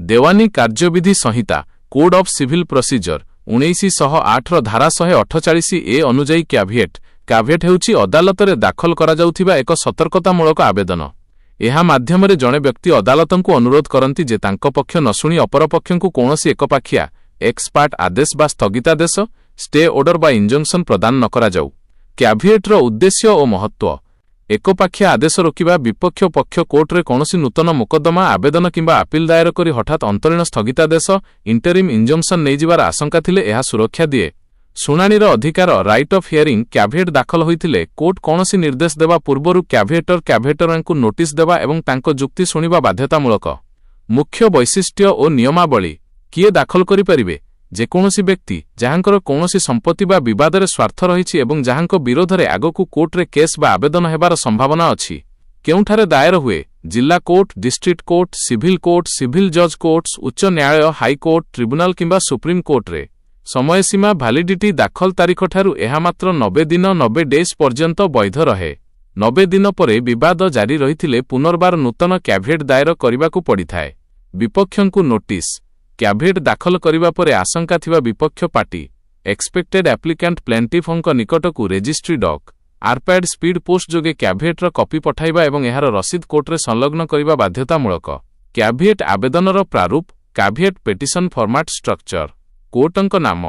ଦେୱାନୀ କାର୍ଯ୍ୟବିଧି ସଂହିତା, code of civil procedure, 1908ର ଧାରା 148 ଏ ଅନୁଯାୟୀ କ୍ୟାଭିଏଟ୍। କ୍ୟାଭିଏଟ୍ ହେଉଛି ଅଦାଲତରେ ଦାଖଲ କରାଯାଉଥିବା ଏକ ସତର୍କତାମୂଳକ ଆବେଦନ। ଏହା ମାଧ୍ୟମରେ ଜଣେ ବ୍ୟକ୍ତି ଅଦାଲତଙ୍କୁ ଅନୁରୋଧ କରନ୍ତି ଯେ ତାଙ୍କ ପକ୍ଷ ନ ଶୁଣି ଅପରପକ୍ଷଙ୍କୁ କୌଣସି ଏକପାଖିଆ, ଏକ୍ସ ପାର୍ଟ ଆଦେଶ ବା ସ୍ଥଗିତାଦେଶ, ଷ୍ଟେ ଅର୍ଡର ବା ଇଞ୍ଜଙ୍କସନ୍ ପ୍ରଦାନ ନ କରାଯାଉ। କ୍ୟାଭିଏଟ୍ର ଉଦ୍ଦେଶ୍ୟ ଓ ମହତ୍ତ୍ୱ: ଏକପାଖିଆ ଆଦେଶ ରୋକିବା। ବିପକ୍ଷ ପକ୍ଷ କୋର୍ଟରେ କୌଣସି ନୂତନ ମୋକଦ୍ଦମା, ଆବେଦନ କିମ୍ବା ଆପିଲ ଦାୟର କରି ହଠାତ୍ ଅନ୍ତରୀଣ ସ୍ଥଗିତାଦେଶ, ଇଣ୍ଟରିମ୍ ଇଞ୍ଜଙ୍କସନ୍ ନେଇଯିବାର ଆଶଙ୍କା ଥିଲେ ଏହା ସୁରକ୍ଷା ଦିଏ। ଶୁଣାଣିର ଅଧିକାର, ରାଇଟ୍ ଅଫ୍ ହିୟରିଂ। କ୍ୟାଭିଏଟ୍ ଦାଖଲ ହୋଇଥିଲେ କୋର୍ଟ କୌଣସି ନିର୍ଦ୍ଦେଶ ଦେବା ପୂର୍ବରୁ କ୍ୟାଭିଏଟର, କ୍ୟାଭିଏଟରଙ୍କୁ ନୋଟିସ୍ ଦେବା ଏବଂ ତାଙ୍କ ଯୁକ୍ତି ଶୁଣିବା ବାଧ୍ୟତାମୂଳକ। ମୁଖ୍ୟ ବୈଶିଷ୍ଟ୍ୟ ଓ ନିୟମାବଳୀ। କିଏ ଦାଖଲ କରିପାରିବେ? ଯେକୌଣସି ବ୍ୟକ୍ତି ଯାହାଙ୍କର କୌଣସି ସମ୍ପତ୍ତି ବା ବିବାଦରେ ସ୍ୱାର୍ଥ ରହିଛି ଏବଂ ଯାହାଙ୍କ ବିରୋଧରେ ଆଗକୁ କୋର୍ଟରେ କେସ୍ ବା ଆବେଦନ ହେବାର ସମ୍ଭାବନା ଅଛି। କେଉଁଠାରେ ଦାୟର ହୁଏ? ଜିଲ୍ଲା court, district court, civil court, civil ଜଜ୍ କୋର୍ଟସ୍, ଉଚ୍ଚ ନ୍ୟାୟାଳୟ, ହାଇକୋର୍ଟ, ଟ୍ରିବ୍ୟୁନାଲ କିମ୍ବା ସୁପ୍ରିମକୋର୍ଟରେ। ସମୟସୀମା, ଭାଲିଡିଟି। ଦାଖଲ ତାରିଖଠାରୁ ଏହା ମାତ୍ର 90 ଦିନ, 90 ଡେଜ୍ ପର୍ଯ୍ୟନ୍ତ ବୈଧ ରହେ। 90 ଦିନ ପରେ ବିବାଦ ଜାରି ରହିଥିଲେ ପୁନର୍ବାର ନୂତନ କ୍ୟାଭିଏଟ୍ ଦାୟର କରିବାକୁ ପଡ଼ିଥାଏ। ବିପକ୍ଷଙ୍କୁ ନୋଟିସ୍। କ୍ୟାଭିଏଟ୍ ଦାଖଲ କରିବା ପରେ ଆଶଙ୍କା ଥିବା ବିପକ୍ଷ ପାର୍ଟି, ଏକ୍ସପେକ୍ଟେଡ୍ ଆପ୍ଲିକାଣ୍ଟ, ପ୍ଲେଣ୍ଟିଫଙ୍କ ନିକଟକୁ ରେଜିଷ୍ଟ୍ରି ଡାକ, ଆର୍ପାଡ୍, ସ୍ପିଡ୍ ପୋଷ୍ଟ ଯୋଗେ କ୍ୟାଭିଏଟ୍ର କପି ପଠାଇବା ଏବଂ ଏହାର ରସିଦ କୋର୍ଟରେ ସଂଲଗ୍ନ କରିବା ବାଧ୍ୟତାମୂଳକ। କ୍ୟାଭିଏଟ୍ ଆବେଦନର ପ୍ରାରୂପ, କାଭିଏଟ୍ ପେଟିସନ ଫର୍ମାଟ୍, ଷ୍ଟ୍ରକ୍ଚର। କୋର୍ଟଙ୍କ ନାମ,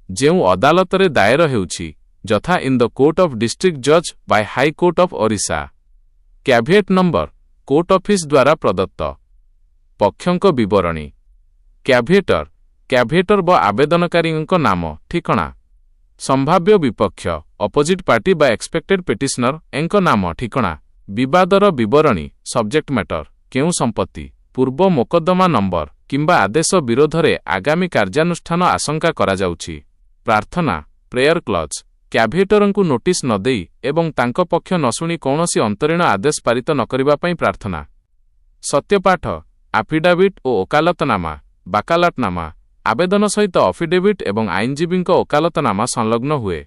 ଯେଉଁ ଅଦାଲତରେ ଦାୟର ହେଉଛି, ଯଥା in the court of district judge by High Court of Orissa। Caveat number, court office ଦ୍ୱାରା ପ୍ରଦତ୍ତ। ପକ୍ଷଙ୍କ ବିବରଣୀ, କ୍ୟାଭିଏଟର, କ୍ୟାଭିଏଟର ବା ଆବେଦନକାରୀଙ୍କ ନାମ, ଠିକଣା। ସମ୍ଭାବ୍ୟ ବିପକ୍ଷ, ଅପୋଜିଟ୍ ପାର୍ଟି ବା ଏକ୍ସପେକ୍ଟେଡ୍ ପେଟିସନର ଙ୍କ ନାମ, ଠିକଣା। ବିବାଦର ବିବରଣୀ, ସବଜେକ୍ଟ ମ୍ୟାଟର, କେଉଁ ସମ୍ପତ୍ତି, ପୂର୍ବ ମୋକଦ୍ଦମା ନମ୍ବର କିମ୍ବା ଆଦେଶ ବିରୋଧରେ ଆଗାମୀ କାର୍ଯ୍ୟାନୁଷ୍ଠାନ ଆଶଙ୍କା କରାଯାଉଛି। ପ୍ରାର୍ଥନା, ପ୍ରେୟର କ୍ଲଜ୍। କ୍ୟାଭିଏଟରଙ୍କୁ ନୋଟିସ୍ ନ ଦେଇ ଏବଂ ତାଙ୍କ ପକ୍ଷ ନ ଶୁଣି କୌଣସି ଅନ୍ତରୀଣ ଆଦେଶ ପାରିତ ନ କରିବା ପାଇଁ ପ୍ରାର୍ଥନା। ସତ୍ୟପାଠ, ଆଫିଡାଭିଟ୍ ଓ ଓକାଲତନାମା, ବାକାଲତନାମା। ଆବେଦନ ସହିତ ଅଫିଡେଭିଟ୍ ଏବଂ ଆଇନଜୀବୀଙ୍କ ଓକାଲତନାମା ସଂଲଗ୍ନ ହୁଏ।